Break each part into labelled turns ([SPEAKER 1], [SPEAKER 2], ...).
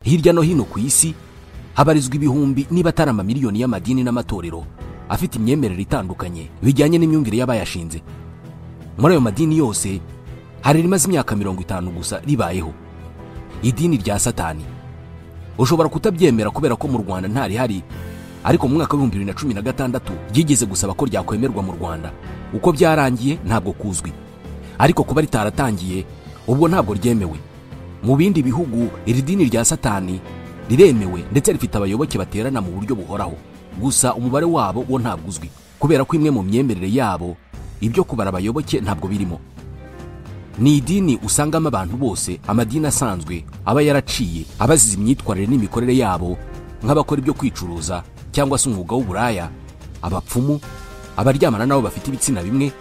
[SPEAKER 1] Hirya no hino ku isi habarizwa ibihumbi niba atari amamiliyoni y'amadini n'amatorero afite imyemerere itandukanye bijyanye n'imyumvire y'abayashinze. Muri ayo madini yose hari rimaze imyaka 50 gusa ribayeho, idini rya Satani. Ushobora kutabyemera kubera ko mu Rwanda ntari hari, ariko mu mwaka wa 2016 ryigeze gusaba ko ryakwemerwa mu Rwanda. Uko byarangiye ntabwo kuzwi, ariko kuba ritaratangiye ubwo ntabwo ryemewe. Mu bindi bihugu iri dini rya Satani riremewe ndetse rifite abayoboke baterana mu buryo buhoraho, gusa umubare wabo wo ntabwo uzwi kubera ko imwe mu myemerere yabo ibyo kubara abayoboke ntabwo birimo. Ni idini usangamo abantu bose amadini asanzwe aba yaraciye abazize imyitwarire n'imikorere yabo, nk'abakora ibyo kwicuruza cyangwa se umwuga w'uburaya, abapfumu, abaryamana nabo bafite ibitsina bimwe,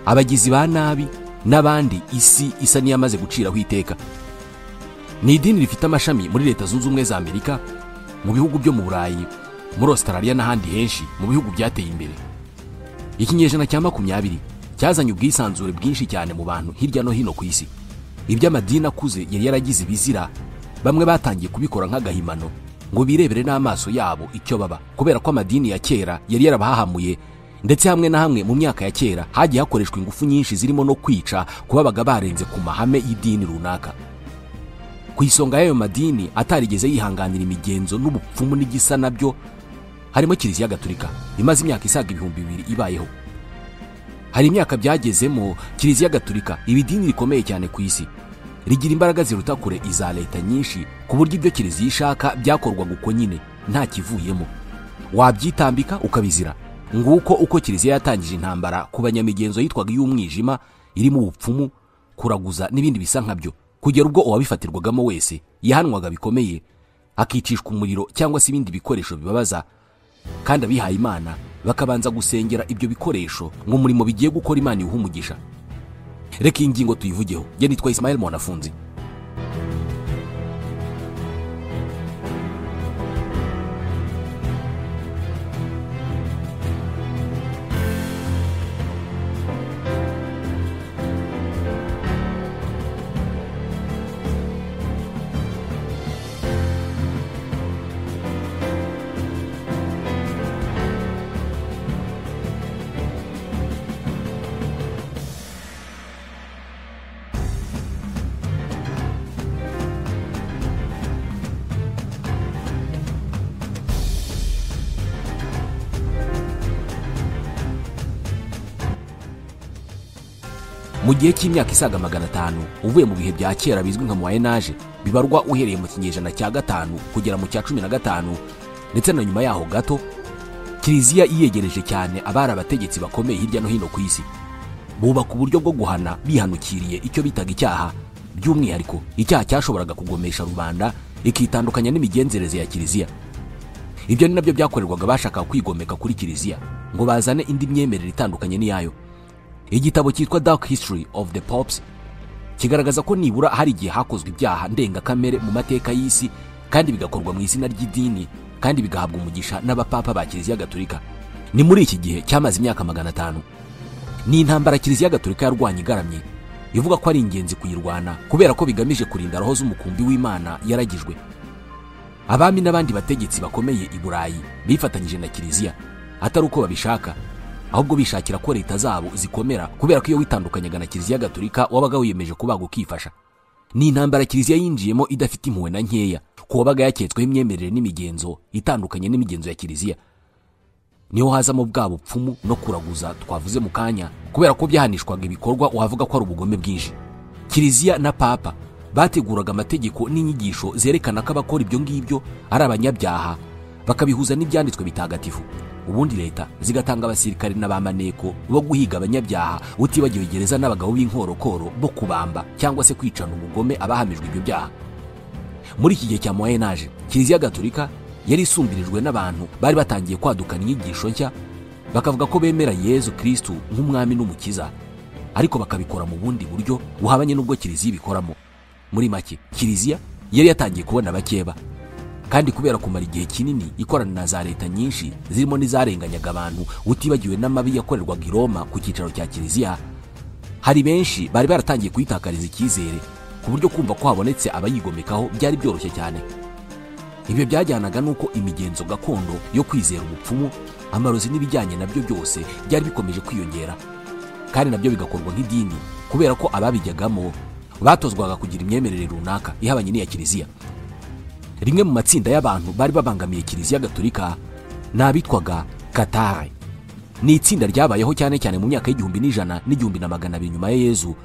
[SPEAKER 1] abagizi ba nabi n'abandi isi isa n'iyamaze guciraho iteka. Ni idini rifite amashami muri Leta Zunze Ubumwe za Amerika, mu bihugu byo mu Burayi, muri Australia n'ahandi henshi mu bihugu byateye imbere. Ikinyejana cya 20 cyazanye ubwisanzure bwinshi cyane mu bantu hirya no hino ku isi. Iby'amadini akuze yari yaragize ibizira, bamwe batangiye kubikora nk'agahimano ngo birebere n'amaso yabo icyo baba, kubera ko amadini ya kera yari yarabahahamuye, ndetse hamwe na hamwe mu myaka ya kera hagiye hakoreshwa ingufu nyinshi zirimo no kwica kubabaga barenze ku mahame y'idini runaka. Ku isonga y'ayo madini atarigeze yihanganira imigenzo n'ubupfumu n'igisa nabyo harimo Kiliziya Gatolika imaze imyaka isaga 2000 ibayeho. Hari imyaka byagezemo Kiliziya Gatolika iba idini rikomeye cyane ku isi, rigira imbaraga ziruta kure iza leta nyinshi, ku buryo ibyo Kiliziya ishaka byakorwaga uko nyine nta kivuyemo, wabyitambika ukabizira. Nguko uko Kiliziya yatangije intambara ku banyamigenzo yitwaga iy'umwijima, irimo ubupfumu, kuraguza n'ibindi bisa nkabyo, kugera ubwo uwabifatirwagamo wese yahanwaga bikomeye, akicishwa umuriro cyangwa se ibindi bikoresho bibabaza, kandi abihaye Imana bakabanza gusengera ibyo bikoresho ngo umurimo bigiye gukora Imana iwuhe umugisha. Reka iyi ngingo tuyivugeho. Njye nitwa Ismail Mwanafunzi. Mu gihe cy'imyaka isaga 500 uvuye mu bihe bya kera bizwi nka Moyen Age, bibarwa uhereye mu kinyejana cya 5 kugera mu cya 15 ndetse na nyuma yaho gato, Kiliziya iyegereje cyane abari abategetsi bakomeye hirya no hino ku isi, bubaka uburyo bwo guhana bihanukiriye icyo bitaga icyaha, by'umwihariko icyaha cyashoboraga kugomesha rubanda ikitandukanya n'imigenzereze ya Kiliziya. Ibyo ni nabyo byakorerwaga bashaka kwigomeka kuri Kiliziya ngo bazane indi myemerere itandukanye n'iyayo. Igitabo cyitwa Dark History of the Popes kigaragaza ko nibura hari igihe hakozwe ibyaha ndengakamere mu mateka y'isi, kandi bigakorwa mu izina ry'idini, kandi bigahabwa umugisha n'abapapa ba Kiliziya Gatolika. Ni muri iki gihe cyamaze imyaka 500. Ni intambara Kiliziya Gatolika yarwanye igaramye, ivuga ko ari ingenzi kuyirwana kubera ko bigamije kurinda roho z'umukumbi w'Imana yaragijwe. Abami n'abandi bategetsi bakomeye i Burayi bifatanyije na Kiliziya, atari uko babishaka, ahubwo bishakira ko leta zabo zikomera, kubera ko iyo witandukanyaga na Kiliziya Gatolika wabaga wiyemeje kubaga ukifasha. Ni intambara Kiliziya yinjiyemo idafite impuhwe na nkeya ku wabaga yaketsweho imyemerere n'imigenzo itandukanye n'imigenzo ya Kiliziya. Niho hazamo bwa bupfumu no kuraguza twavuze mu kanya, kubera ko byahanishwaga ibikorwa wavuga ko ari ubugome bwinshi. Kiliziya na Papa bateguraga amategeko n'inyigisho zerekana ko abakora ibyo ngibyo ari abanyabyaha, bakabihuza n'ibyanditswe bitagatifu. Ubundi leta zigatanga abasirikare n'abamaneko bo guhiga abanyabyaha, utibagiwe gereza n'abagabo b'inkorokoro bo kubamba cyangwa se kwicana ubugome abahamijwe ibyo byaha. Muri iki gihe cya Moyen Age, Kiliziya Gatolika yari isumbirijwe n'abantu bari batangiye kwadukana inyigisho nshya, bakavuga ko bemera Yezu Kristu nk'umwami n'umukiza, ariko bakabikora mu bundi buryo buhabanye n'ubwo Kiliziya ibikoramo. Muri make, Kiliziya yari yatangiye kubona abakeba, kandi kubera kumara igihe kinini ikorana na za leta nyinshi zirimo n'izarenganyaga abantu, utibagiwe n'amabi yakorerwaga i Roma ku cyicaro cya Kiliziya, hari benshi bari baratangiye kuyitakariza icyizere, ku buryo kumva ko habonetse abayigomekaho byari byoroshye cyane. Ibyo byajyanaga nuko imigenzo gakondo yo kwizera ubupfumu, amarozi n'ibijyanye nabyo byose byari bikomeje kwiyongera, kandi nabyo bigakorwa nk'idini kubera ko ababijyagamo batozwaga kugira imyemerere runaka ihabanye n'iya Kiliziya. Rimwe mu matsinda y'abantu bari babangamiye Kiliziya Gatolika ni abitwaga Katare. Ni itsinda ryabayeho cyane cyane mu myaka y'1100 n'1200 nyuma ya Yezu,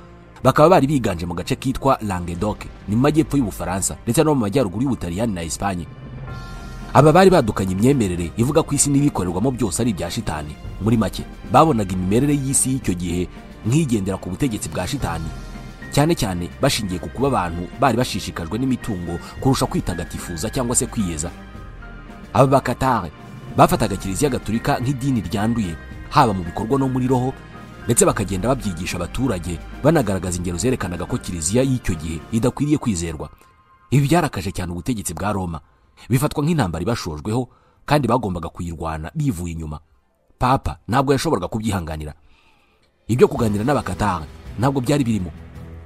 [SPEAKER 1] bakaba bari biganje mu gace kitwa Languedoc, ni mu majyepfo y'Ubufaransa ndetse no mu majyaruguru y'Ubutaliyani na Espagne. Aba bari badukanye imyemerere ivuga ko isi n'ibikorerwamo byose ari ibya shitani. Muri make babonaga imimerere y'isi y'icyo gihe nk'igendera ku butegetsi bwa shitani, cyane cyane bashingiye ku kuba abantu bari bashishikajwe n'imitungo kurusha kwitagatifuza cyangwa se kwiyeza. Aba Bakatare bafataga Kiliziya Gatolika nk'idini ryanduye haba mu bikorwa no muri roho, ndetse bakagenda babyigisha abaturage, banagaragaza ingero zerekanaga ko Kiliziya y'icyo gihe idakwiriye kwizerwa. Ibi byarakaje cyane ubutegetsi bwa Roma, bifatwa nk'intambara ibashojweho kandi bagombaga kuyirwana bivuye inyuma. Papa ntabwo yashoboraga kubyihanganira. Ibyo kuganira n'Abakatare ntabwo byari birimo.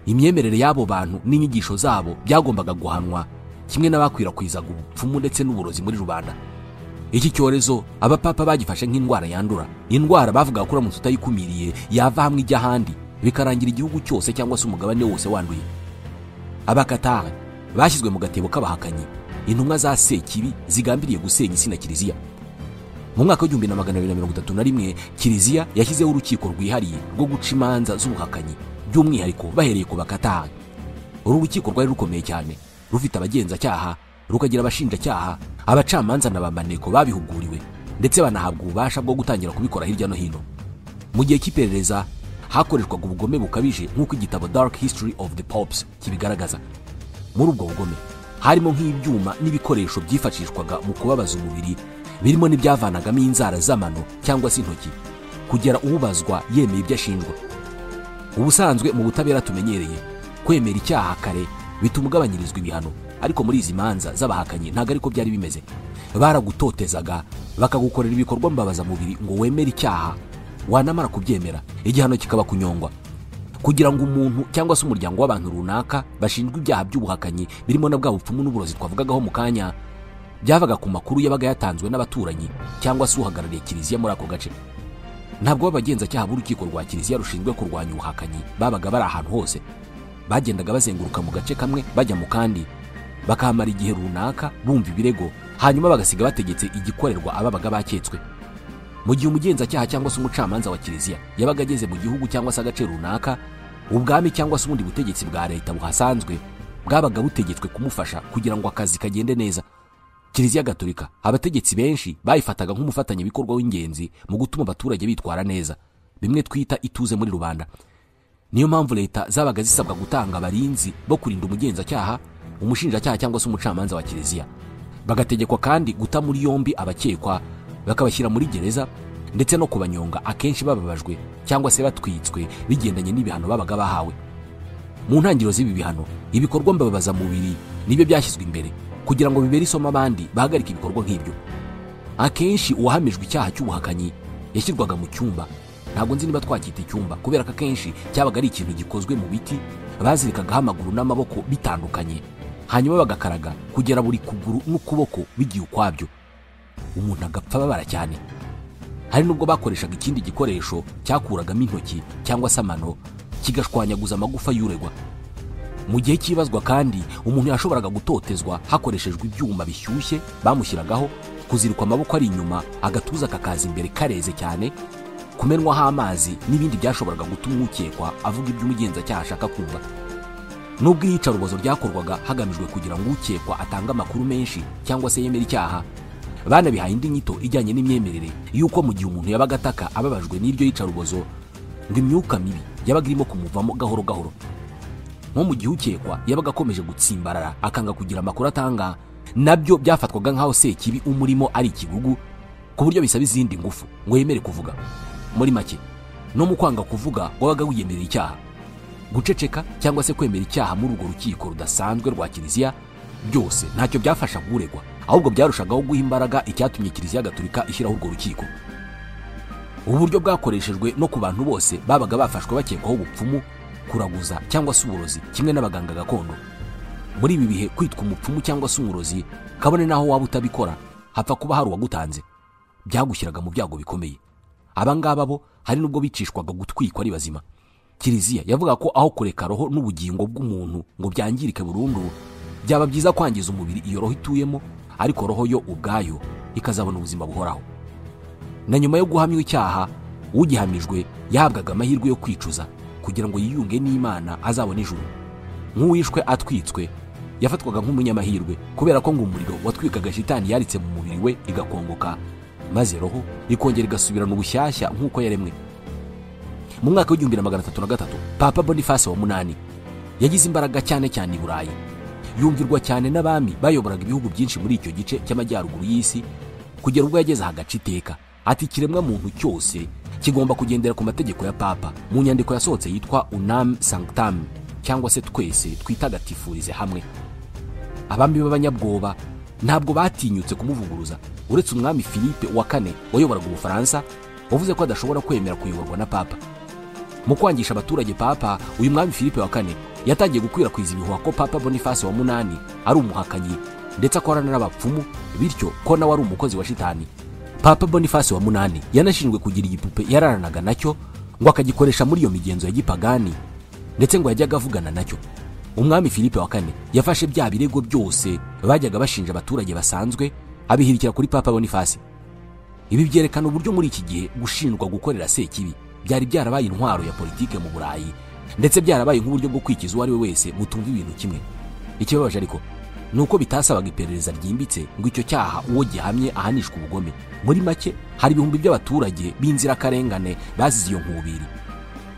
[SPEAKER 1] Imyemerere y'abo bantu n'inyigisho zabo byagombaga guhanwa kimwe n'abakwirakwizaga ubupfumu ndetse n'uburozi muri rubanda. Iki cyorezo abapapa bagifashe nk'indwara yandura, indwara bavuga ko uramutse utayikumiriye yava hamwe ijya ahandi, bikarangira igihugu cyose cyangwa se umugabane wose wanduye. Abakatare bashyizwe mu gatebo k'abahakanyi, intumwa za Sekibi zigambiriye gusenya isi na Kiliziya. Mu mwaka w'1231 Kiliziya yashyizeho urukiko rwihariye rwo guca imanza z'ubuhakanyi, by'umwihariko bahereye ku Bakatare. Uru rukiko rwari rukomeye cyane, rufite abagenzacyaha, rukagira abashinjacyaha, abacamanza n'abamaneko babihuguriwe, ndetse banahabwa ububasha bwo gutangira kubikora hirya no hino. Mu gihe cy'iperereza hakoreshwaga ubugome bukabije nk'uko igitabo Dark History of the Popes kibigaragaza. Muri ubwo bugome harimo nk'ibyuma n'ibikoresho byifashishwaga mu kubabaza umubiri, birimo n'ibyavanagamo inzara z'amano cyangwa se intoki, kugera ubazwa yemeye ibyo ashinjwa. Ubusanzwe mu butabera tumenyereye kwemera icyaha kare bituma ugabanyirizwa ibihano, ariko muri izi manza z'abahakanyi ntabwo ariko byari bimeze. Baragutotezaga, bakagukorera ibikorwa mbabaza mubiri ngo wemere icyaha, wanamara kubyemera igihano kikaba kunyongwa. Kugira ngo umuntu cyangwa se umuryango w'abantu runaka bashinjwe ibyaha by'ubuhakanyi birimo na bwa bupfumu n'uburozi twavugagaho mu kanya, byavaga ku makuru yabaga yatanzwe n'abaturanyi cyangwa se uhagarariye Kiliziya muri ako gace. Ntabwo abagenzacyaha b'urukiko rwa Kiliziya rushinzwe kurwanya ubuhakanyi babaga bari ahantu hose, bagendaga bazenguruka mu gace kamwe bajya mu kandi, bakahamara igihe runaka bumva ibirego, hanyuma bagasiga bategetse igikorerwa ababaga baketswe. Mu gihe umugenzacyaha cyangwa se umucamanza wa Kiliziya yabaga ageze mu gihugu cyangwa se agace runaka, ubwami cyangwa se ubundi butegetsi bwa leta buhasanzwe bwabaga butegetswe kumufasha kugira ngo akazi kagende neza. Kiliziya Gatolika abategetsi benshi bayifataga nk'umufatanyabikorwa w'ingenzi mu gutuma abaturage bitwara neza, bimwe twita ituze muri rubanda. Niyo mpamvu leta zabaga zisabwa gutanga abarinzi bo kurinda umugenzacyaha, umushinjacyaha cyangwa se umucamanza wa Kiliziya. Bagategekwa kandi guta muri yombi abakekwa, bakabashyira muri gereza ndetse no kubanyonga, akenshi bababajwe cyangwa se batwitswe bigendanye n'ibihano babaga bahawe. Mu ntangiriro z'ibi bihano, ibikorwa mbabaza mubiri nibyo byashyizwe imbere kugira ngo bibere isomo abandi bahagarike ibikorwa nk'ibyo. Akenshi uwahamijwe icyaha cy'ubuhakanyi yashyirwaga mu cyumba, ntabwo nzi niba twacyita icyumba kubera ko akenshi cyabaga ari ikintu gikozwe mu biti, bazirikagaho amaguru n'amaboko bitandukanye, hanyuma bagakaraga kugera buri kuguru n'ukuboko bigiye ukwabyo, umuntu agapfa babara cyane. Hari nubwo bakoreshaga ikindi gikoresho cyakuragamo intoki cyangwa se amano kigashwanyaguza amagufa y'uregwa. Mu gihe cy'ibazwa kandi umuntu yashoboraga gutotezwa hakoreshejwe ibyuma bishyushye bamushyiragaho, kuzirikwa amaboko ari inyuma, agatuza kakaza imbere kareze cyane, kumenwaho amazi n'ibindi byashoboraga gutuma ukekwa avuga ibyo umugenzacyaha ashaka kumva. Nubwo iyicarubozo ryakorwaga hagamijwe kugira ngo ukekwa atange amakuru menshi cyangwa se yemere icyaha, banabihaye indi nyito ijyanye n'imyemerere y'uko mu gihe umuntu yabaga ataka ababajwe n'iryo yicarubozo, ngo imyuka mibi yabaga irimo kumuvamo gahoro gahoro. Nko mu gihe ukekwa yabaga akomeje gutsimbarara akanga kugira amakuru atanga, nabyo byafatwaga nk'aho Sekibi umurimo ari ikigugu, ku buryo bisaba izindi ngufu ngo yemere kuvuga. Muri make, no mu kwanga kuvuga wabaga wiyemerera icyaha. Guceceka cyangwa se kwemera icyaha muri urwo rukiko rudasanzwe rwa Kiliziya byose ntacyo byafashaga uregwa, ahubwo byarushagaho guha imbaraga icyatumye Kiliziya Gatolika ishyiraho urwo rukiko. Ubu buryo bwakoreshejwe no ku bantu bose babaga bafashwe bakekwaho ubupfumu, kuraguza cyangwa se uburozi, kimwe n'abaganga gakondo. Muri ibi bihe kwitwa umupfumu cyangwa se umurozi, kabone naho waba utabikora, hapfa kuba hari uwagutanze, byagushyiraga mu byago bikomeye. Aba ngaba bo hari nubwo bicishwaga gutwikwa ari bazima. Kiliziya yavuga ko aho kureka roho n'ubugingo bw'umuntu ngo byangirike burundu, byaba byiza kwangiza umubiri iyo roho ituyemo, ariko roho yo ubwayo ikazabona ubuzima buhoraho. Na nyuma yo guhamywa icyaha, ugihamijwe yahabwaga amahirwe yo kwicuza kugira ngo yiyunge n'Imana azabone ijuru. Nk'uwishwe atwitswe yafatwaga nk'umunyamahirwe, kubera ko ngo umuriro watwikaga shitani yaritse mu mubiri we igakongoka, maze roho ikongera igasubirana ubushyashya nk'uko yaremwe. Mu mwaka w'1303 Papa Boniface wa 8 yagize imbaraga cyane cyane i Burayi, yumvirwa cyane n'abami bayoboraga ibihugu byinshi muri icyo gice cy'amajyaruguru y'isi, kugera ubwo yageze hagaca iteka ati ikiremwa muntu cyose kigomba kugendera ku mategeko ya Papa, mu nyandiko yasohotse yitwa Unam Sanctam, cyangwa se twese twitagatifurize hamwe. Abami b'abanyabwoba ntabwo batinyutse kumuvuguruza, uretse umwami Philippe wa 4 wayoboraga Ubufaransa, wavuze ko adashobora kwemera kuyoborwa na Papa. Mu kwangisha abaturage Papa, uyu mwami Philippe wa 4 yatangiye gukwirakwiza ibihuha ko Papa Boniface wa 8 ari umuhakanyi ndetse akorana n'abapfumu, bityo ko nawe ari umukozi wa shitani. Papa Boniface wa 8 yanashinjwe kugira igipupe yararanaga nacyo ngo akagikoresha muri iyo migenzo ya gipagani, ndetse ngo yajyaga avugana nacyo. Umwami Philippe wa 4 yafashe bya birego byose bajyaga bashinja abaturage basanzwe, abihirikira kuri Papa Boniface. Ibi byerekana uburyo muri iki gihe gushinjwa gukorera sekibi byari byarabaye intwaro ya politike mu Burayi, ndetse byarabaye nk'uburyo bwo kwikiza uwo ari we wese mutumva ibintu kimwe. Ikibabaje ariko nuko bitasabaga iperereza ryimbitse ngo icyo cyaha uwo gihamye ahanishwa ubugome. Muri make hari ibihumbi by'abaturage b'inzirakarengane bazize iyo nkubiri.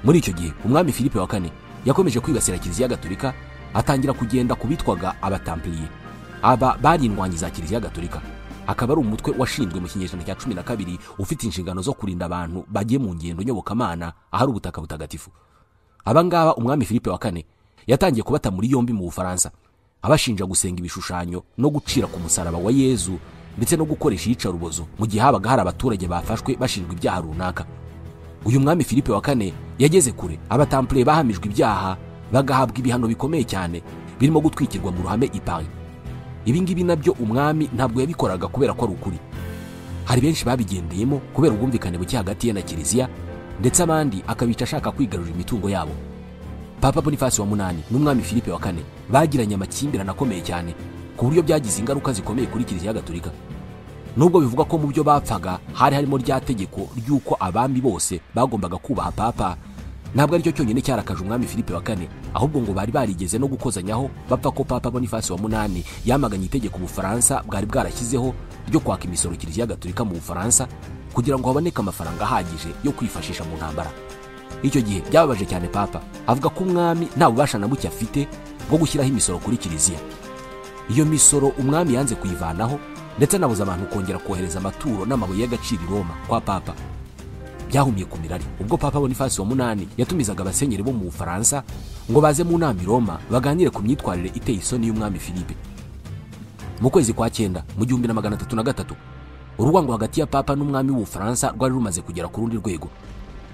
[SPEAKER 1] Muri icyo gihe umwami Philippe wa 4 yakomeje kwibasira Kiliziya Gatolika, atangira kugenda kubitwaga abatampliye. Aba bari indwanyi za Kiliziya Gatolika, akaba ari umutwe washinzwe mu kinyejana cya 12 ufite inshingano zo kurinda abantu bagiye mu ngendo nyobokamana ahari ubutaka butagatifu. Aba ngaba umwami Philippe wa 4 yatangiye kubata muri yombi mu Bufaransa, abashinja gusenga ibishushanyo no gucira ku musaraba wa Yezu, ndetse no gukoresha iyicarubozo mu gihe habaga hari abaturage bafashwe bashinjwa ibyaha runaka. Uyu mwami Philippe wa 4 yageze kure, abatampliye bahamijwe ibyaha bagahabwa ibihano bikomeye cyane birimo gutwikirwa mu ruhame i Paris. Ibi ngibi nabyo umwami ntabwo yabikoraga kubera ko ari ukuri. Hari benshi babigendeyemo kubera ubwumvikane buke hagati ye na Kiliziya, ndetse abandi akabica ashaka kwigarurira imitungo yabo. Papa Boniface wa 8 n'umwami Philippe wa 4 bagiranye amakimbirane akomeye cyane ku buryo byagize ingaruka zikomeye kuri Kiliziya Gatolika. Nubwo bivugwa ko mu byo bapfaga hari harimo rya tegeko ry'uko abami bose bagombaga kubaha Papa, ntabwo aricyo cyonyine cyarakaje umwami Philippe wa 4, ahubwo ngo bari barigeze no gukozanyaho bapfa ko Papa Boniface wa 8 yamaganye itegeko Ubufaransa bwari bwarashyizeho ryo kwaka imisoro Kiliziya Gatolika mu Bufaransa kugira ngo haboneke amafaranga ahagije yo kwifashisha mu ntambara. Icyo gihe byababaje cyane Papa, avuga ko umwami nta bubasha na buke afite bwo gushyiraho imisoro kuri Kiliziya. Iyo misoro umwami yanze kuyivanaho, ndetse anabuza abantu kongera kohereza amaturo n'amabuye y'agaciro i Roma kwa Papa. Byahumiye ku mirari ubwo Papa Boniface wa 8 yatumizaga abasenyeri bo mu Bufaransa ngo baze mu nama i Roma baganire ku myitwarire iteye isoni y'umwami Philippe. Mu kwezi kwa 9 mu 1303 urwango hagati ya Papa n'umwami w'Ubufaransa rwari rumaze kugera ku rundi rwego.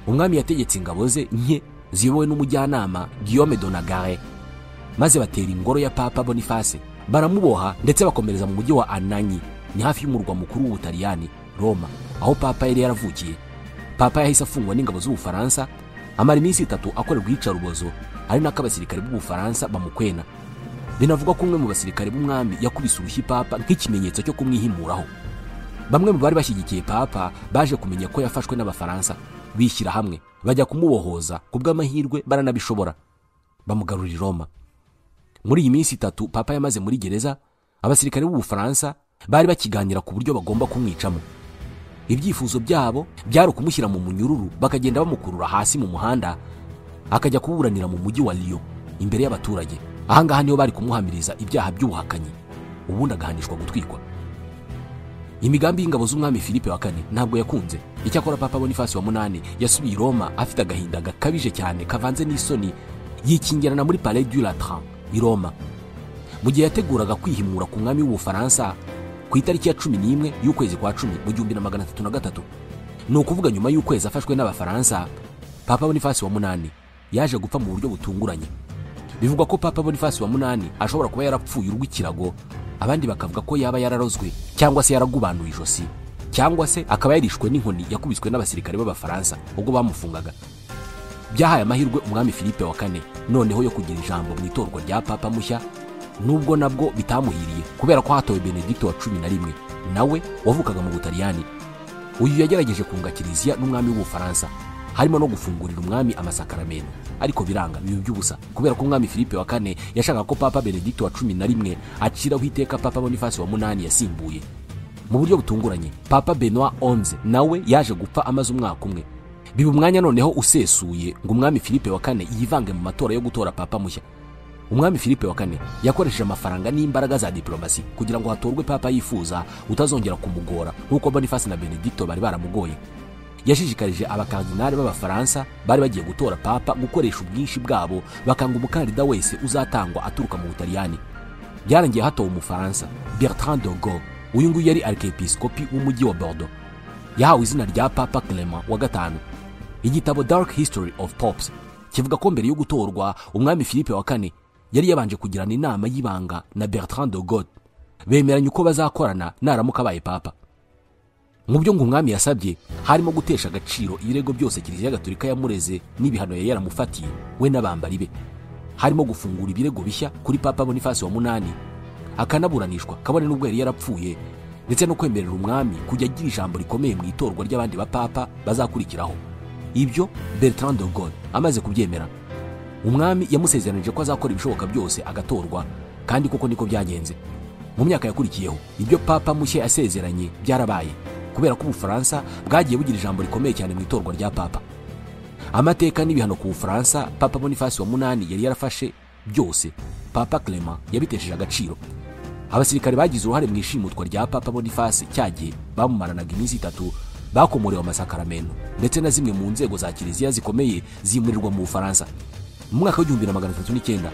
[SPEAKER 1] Umwami yategetse ingabo ze nke ziyobowe n'umujyanama Guillaume Donagare, maze batera ingoro ya Papa Boniface baramuboha, ndetse bakomereza mu mujyi wa Anagni, ni hafi y'umurwa mukuru w'Ubutaliyani Roma, aho Papa yari yaravukiye. Papa yahise afungwa n'ingabo z'Ubufaransa, amara iminsi 3 akorerwa iyicarubozo, ari nako abasirikare b'Ubufaransa bamukwena. Binavugwa ko umwe mu basirikare b'umwami yakubise urushyi Papa nk'ikimenyetso cyo kumwihimuraho. Bamwe mu bari bashyigikiye Papa baje kumenya ko yafashwe n'Abafaransa, bishyira hamwe bajya kumubohoza, kubw'amahirwe baranabishobora, bamugarurira Roma. Muri iyi minsi 3 Papa yamaze muri gereza, abasirikare b'Ubufaransa bari bakiganira ku buryo bagomba kumwicamo. Ibyifuzo byabo byari ukumushyira mu munyururu bakagenda bamukurura hasi mu muhanda, akajya kuburanira mu mujyi wa Lyon imbere y'abaturage. Ahangaha niho bari kumuhamiriza ibyaha by'ubuhakanyi, ubundi agahanishwa gutwikwa. Imigambi y'ingabo z'umwami Philippe wa 4 ntabwo yakunze. Icyakora Papa Boniface wa 8 yasubiye i Roma afite agahinda gakabije cyane kavanze n'isoni, yikingirana muri Palais du Latran i Roma. Mu gihe yateguraga kwihimura ku mwami w'Ubufaransa ku itariki ya 11 y'ukwezi kwa 10 mu 1303, ni ukuvuga nyuma y'ukwezi afashwe n'Abafaransa, Papa Boniface wa 8 yaje gupfa mu buryo butunguranye. Bivugwa ko Papa Boniface wa 8 ashobora kuba yarapfuye urw'ikirago, abandi bakavuga ko yaba yararozwe cyangwa se yaragubanuye ijosi, cyangwa se akaba yarishwe n'inkoni yakubiswe n'abasirikare b'Abafaransa ubwo bamufungaga. Byahaye amahirwe umwami Philippe wa 4 noneho yo kugira ijambo mu itorwa rya Papa mushya, nubwo nabwo bitamuhiriye kubera ko hatowe Benedicto wa 11 nawe wavukaga mu Butaliyani. Uyu yagerageje kunga Kiliziya n'umwami w'Ubufaransa, harimo no gufungurira umwami amasakaramento, ariko biranga bibi by'ubusa kubera ko umwami Philippe wa 4 yashakaga ko Papa Benedicto wa 11 aciraho iteka Papa Boniface wa 8 yasimbuye. Mu buryo butunguranye Papa Benoit XI nawe yaje gupfa amaze umwaka umwe. Biba umwanya noneho usesuye ngo umwami Philippe wa 4 yivange mu matora yo gutora Papa mushya. Umwami Philippe wa 4 yakoresheje amafaranga n'imbaraga za diplomasi kugira ngo hatorwe Papa yifuza utazongera kumugora nk'uko Boniface na Benedicto bari baramugoye. Yashishikarije abakardinali b'Abafaransa bari bagiye gutora Papa gukoresha ubwinshi bwabo bakanga umukandida wese uzatangwa aturuka mu Butaliyani. Byarangiye hatowe Umufaransa Bertrand de Gaulle. Uyu nguyu yari arkepiskopi w'umujyi wa Bordeaux. Yahawe izina rya Papa Clement wa 5. Igitabo Dark History of Popes kivuga ko mbere yo gutorwa umwami Philippe wa 4 yari yabanje kugirana inama y'ibanga na Bertrand de Gaulle, bemeranya uko bazakorana naramuka abaye Papa. Mu byo ngo umwami yasabye harimo gutesha agaciro ibirego byose Kiliziya Gatolika yamureze n'ibihano yari yaramufatiye we n'abambari be, harimo gufungura ibirego bishya kuri Papa Boniface wa 8 akanaburanishwa kabone n'ubwo yari yarapfuye, ndetse no kwemerera umwami kujya agira ijambo rikomeye mu itorwa ry'abandi ba Papa bazakurikiraho. Ibyo Bertrand de Gaulle amaze kubyemera, umwami yamusezeranije ko azakora ibishoboka byose agatorwa, kandi koko niko byagenze. Mu myaka yakurikiyeho ibyo Papa mushya yasezeranye byarabaye, kubera ko Ubufaransa bwagiye bugira ijambo rikomeye cyane mu itorwa rya Papa. Amateka n'ibihano ku Bufaransa Papa Boniface wa 8 yari yarafashe byose Papa Clement yabitesheje agaciro. Abasirikare bagize uruhare mu ishimutwa rya Papa Boniface cyagiye bamumaranaga iminsi 3 bakomorewe amasakaramento, ndetse na zimwe mu nzego za Kiliziya zikomeye zimurirwa mu Bufaransa. Mu mwaka wa 1309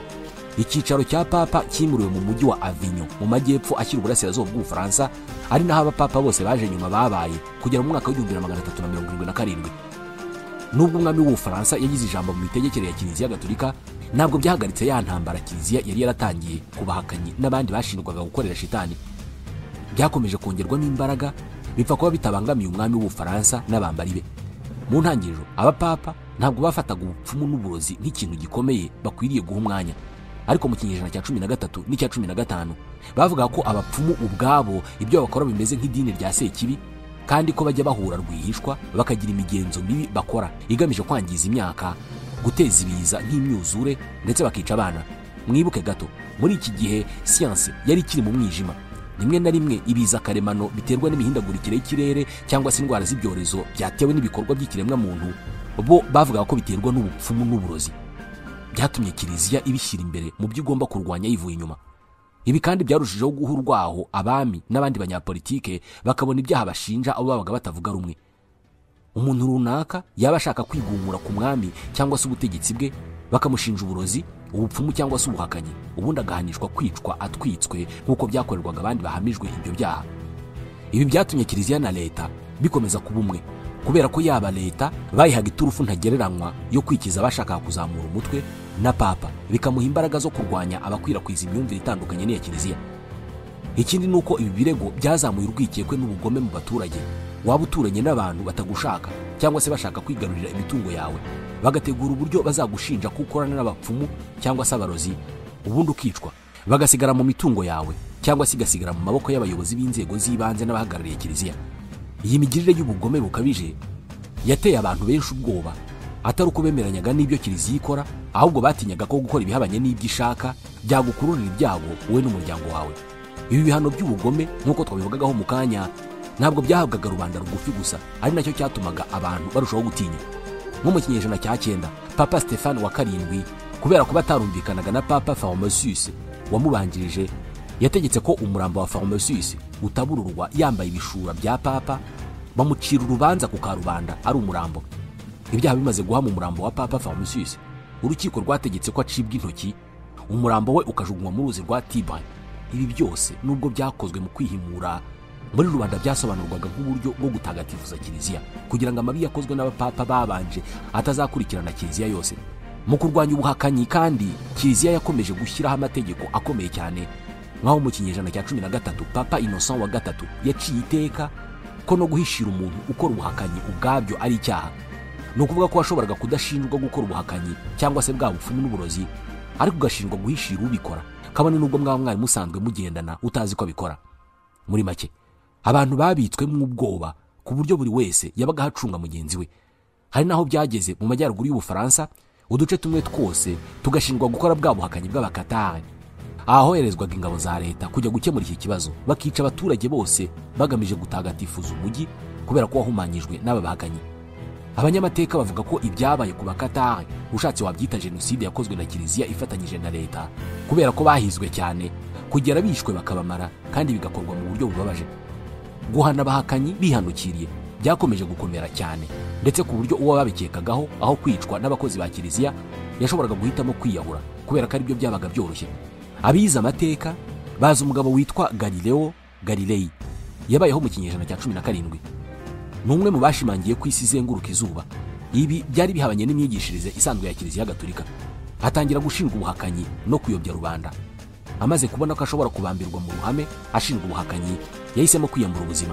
[SPEAKER 1] icyicaro cya Papa cyimuriwe mu mujyi wa Avignon mu majyepfo ashyira uburasirazuba bw'Ubufaransa, ari naho abapapa bose baje nyuma babaye kugera mu mwaka wa 1377. Nubwo umwami w'Ubufaransa yagize ijambo mu mitegekere ya Kiliziya Gatolika, ntabwo byahagaritse ya ntambara Kiliziya yari yaratangiye kubahakanyi n'abandi bashinjwaga gukorera shitani. Byakomeje kongerwamo imbaraga bipfa kuba bitabangamiye umwami w'Ubufaransa n'abambari be. Mu ntangiriro abapapa ntabwo bafataga ubupfumu n'uburozi nk'ikintu gikomeye bakwiriye guha umwanya, ariko mu kinyejana cya 13 n'icya 15 bavuga ko abapfumu ubwabo ibyo bakora bimeze nk'idini rya Sekibi, kandi ko bajya bahura rwihishwa bakagira imigenzo mibi bakora igamije kwangiza imyaka, guteza ibiza nk'imyuzure, ndetse bakica abana. Mwibuke gato, muri iki gihe siyanse yari ikiri mu mwijima. Rimwe na rimwe ibiza karemano biterwa n'imihindagurikire y'ikirere cyangwa se indwara z'ibyorezo byatewe n'ibikorwa by'ikiremwa muntu, bo bavuga ko biterwa n'ubupfumu n'uburozi. Byatumye Kiliziya ibishyira imbere mu byo igomba kurwanya yivuye inyuma. Ibi kandi byarushijeho guha urwaho abami n'abandi banyapolitike bakabona ibyaha bashinja abo babaga batavuga rumwe. Umuntu runaka yaba ashaka kwigumura ku mwami cyangwa se ubutegetsi bwe, bakamushinja uburozi, ubupfumu cyangwa se ubuhakanyi, ubundi agahanishwa kwicwa atwitswe nk'uko byakorerwaga abandi bahamijwe ibyo byaha. Ibi byatumye Kiliziya na leta bikomeza kuba umwe, kubera ko yaba leta bayihaga iturufu ntagereranywa yo kwikiza abashakaga kuzamura umutwe, na Papa bikamuha imbaraga zo kurwanya abakwirakwiza imyumvire itandukanye n'iya Kiliziya. Ikindi nuko ibi birego byazamuye urwikekwe n'ubugome mu baturage. Waba uturanye n'abantu batagushaka cyangwa se bashaka kwigarurira imitungo yawe, bagategura uburyo bazagushinja ko ukorana n'abapfumu cyangwa se abarozi, ubundi ukicwa, bagasigara mu mitungo yawe cyangwa se igasigara mu maboko y'abayobozi b'inzego z'ibanze n'abahagarariye Kiliziya. Iyi migirire y'ubugome bukabije yateye abantu benshi ubwoba, atari uko bemeranyaga n'ibyo Kiliziya ikora, ahubwo batinyaga ko gukora ibihabanye n'ibyo ishaka byagukururira ibyago wowe n'umuryango wawe. Ibi bihano by'ubugome nk'uko twabivugagaho mu kanya ntabwo byahabwaga rubanda rugufi gusa, ari nacyo cyatumaga abantu barushaho gutinya. Nko mu kinyejana cya 9 Papa Stefan wa 7, kubera kuba atarumvikanaga na Papa Formosus wamubanjirije, yategetse ko umurambo wa Formosus utabururwa yambaye ibishura bya Papa, bamucira urubanza ku karubanda ari umurambo. Ibyaha bimaze guhama umurambo wa Papa Formosus, urukiko rwategetse ko acibwa intoki, umurambo we ukajugunywa mu ruzi rwa Tibre. Ibi byose nubwo byakozwe mu kwihimura, muri rubanda byasobanurwaga nk'uburyo bwo gutagatifuza Kiliziya, kugira ngo amabi yakozwe n'abapapa babanje atazakurikirana Kiliziya yose. Mu kurwanya ubuhakanyi kandi, Kiliziya yakomeje gushyiraho amategeko akomeye cyane, nk'aho mu kinyejana cya 13 Papa Innocent wa gatatu yaciye iteka ko no guhishira umuntu ukora ubuhakanyi ubwabyo ari icyaha. Ni ukuvuga ko washoboraga kudashinjwa gukora ubuhakanyi cyangwa se bwa bupfumu n'uburozi, ariko ugashinjwa guhishira ubikora, kabone n'ubwo mwaba mwari musanzwe mugendana utazi ko abikora. Muri make, abantu babitswemo ubwoba ku buryo buri wese yabaga ahacunga mugenzi we. Hari naho byageze mu majyaruguru y'Ubufaransa, uduce tumwe twose tugashinjwa gukora bwa buhakanyi bw'abakatari, ahoherezwaga ingabo za leta kujya gukemura iki kibazo, bakica abaturage bose bagamije gutagatifuza umujyi kubera ko wahumanyijwe n'aba bahakanyi. Abanyamateka bavuga ko ibyabaye ku bakatari ushatse wabyita jenoside yakozwe na Kiliziya ifatanyije na leta, kubera ko bahizwe cyane kugera bishwe bakabamara, kandi bigakorwa mu buryo bubabaje. Guhana abahakanyi bihanukiriye byakomeje gukomera cyane, ndetse ku buryo uwo babikekagaho aho kwicwa n'abakozi ba Kiliziya yashoboraga guhitamo kwiyahura, kubera ko aribyo byabaga byoroshye. Abize amateka bazi umugabo witwa Galileo Galilei, yabayeho mu kinyejana cya 17. Ni umwe mu bashimangiye ko isi izenguruka izuba. Ibi byari bihabanye n'imyigishirize isanzwe ya Kiliziya Gatolika. Atangira gushinjwa ubuhakanyi no kuyobya rubanda. Amaze kubona ko ashobora kubambirwa mu ruhame ashinjwa ubuhakanyi, yahisemo kwiyambura ubuzima.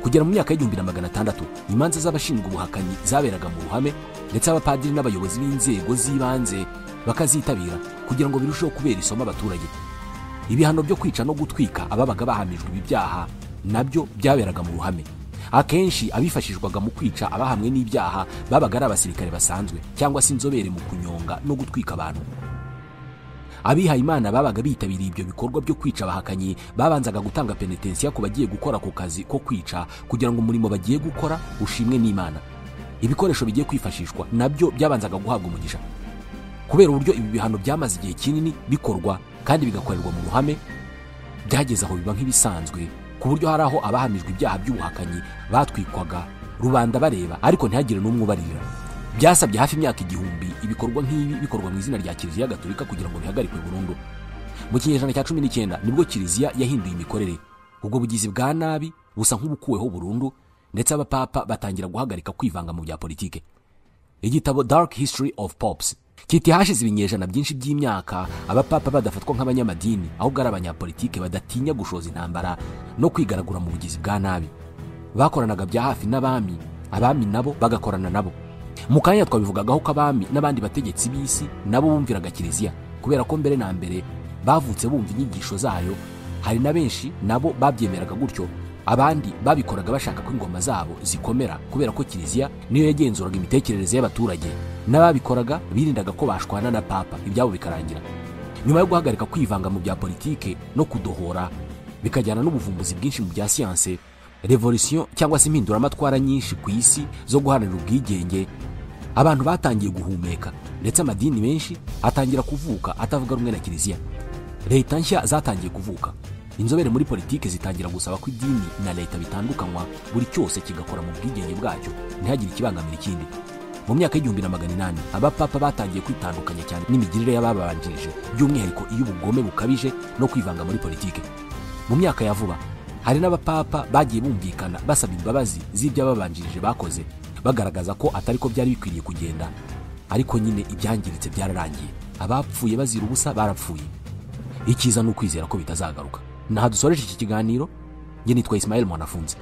[SPEAKER 1] Kugera mu myaka y'1600, imanza z'abashinjwa ubuhakanyi zaberaga mu ruhame, ndetse abapadiri n'abayobozi b'inzego z'ibanze bakazitabira kugira ngo birusheho kubera isomo abaturage. Ibihano byo kwica no gutwika ababaga bahamijwe ibi byaha nabyo byaberaga mu ruhame. Akenshi abifashishwaga mu kwica abahamwe n'ibyaha babaga ari abasirikare basanzwe cyangwa se inzobere mu kunyonga no gutwika abantu. Abihaye Imana babaga bitabiriye ibyo bikorwa byo kwica abahakanyi babanzaga gutanga penetensiya ku bagiye gukora ako kazi ko kwica, kugira ngo umurimo bagiye gukora ushimwe n'Imana. Ibikoresho bigiye kwifashishwa nabyo byabanzaga guhabwa umugisha. Kubera uburyo ibi bihano byamaze igihe kinini bikorwa kandi bigakorerwa mu ruhame, byageze aho biba nk'ibisanzwe, ku buryo hari aho abahamijwe ibyaha by'ubuhakanyi batwikwaga rubanda bareba, ariko ntihagire n'umwe ubarira. Byasabye hafi imyaka 1000 ibikorwa nk'ibi bikorwa mu izina rya Kiliziya Gatolika kugira ngo bihagarikwe burundu. Mu kinyejana cya 19 nibwo Kiliziya yahinduye imikorere, ubwo bugizi bwa nabi busa nk'ubukuweho burundu, ndetse abapapa batangira guhagarika kwivanga mu bya politike. Igitabo Dark History of Popes kiti hashize ibinyejana byinshi by'imyaka abapapa badafatwa nk'abanyamadini, ahubwo ari abanyapolitike badatinya gushoza intambara no kwigaragura mu bugizi bwa nabi. Bakoranaga bya hafi n'abami, abami nabo bagakorana nabo. Mu kanya twabivugagaho ko abami n'abandi bategetsi b'isi nabo bumviraga Kiliziya, kubera ko mbere na mbere bavutse bumva inyigisho zayo. Hari na benshi nabo babyemeraga gutyo, abandi babikoraga bashaka ko ingoma zabo zikomera, kubera ko Kiliziya niyo yagenzuraga imitekerereze y'abaturage. N'ababikoraga birindaga ko bashwana na papa, ibyabo bikarangira. Nyuma yo guhagarika kwivanga mu bya politike no kudohora, bikajyana n'ubuvumbuzi bwinshi mu bya siyanse, revolution cyangwa se impinduramatwara nyinshi ku isi zo guharanira ubwigenge, abantu batangiye guhumeka, ndetse amadini menshi atangira kuvuka atavuga rumwe na Kiliziya. Leta nshya zatangiye kuvuka, inzobere muri politike zitangira gusaba ko idini na leta bitandukanywa, buri cyose kigakora mu bwigenge bwacyo, ntihagire ikibangamira ikindi. Mu myaka y'1800 abapapa batangiye kwitandukanya cyane n'imigirire y'ababanjirije, by'umwihariko iy'ubugome bukabije no kwivanga muri politike. Mu myaka ya vuba hari n'abapapa bagiye bumvikana basaba imbabazi z'ibyo ababanjirije bakoze, bagaragaza ko atari ko byari bikwiriye kugenda, ariko nyine ibyangiritse byararangiye, abapfuye bazira ubusa barapfuye. Icyiza ni ukwizera ko bitazagaruka. Naha dusoreje iki kiganiro. Njye nitwa Ismael Mwanafunzi.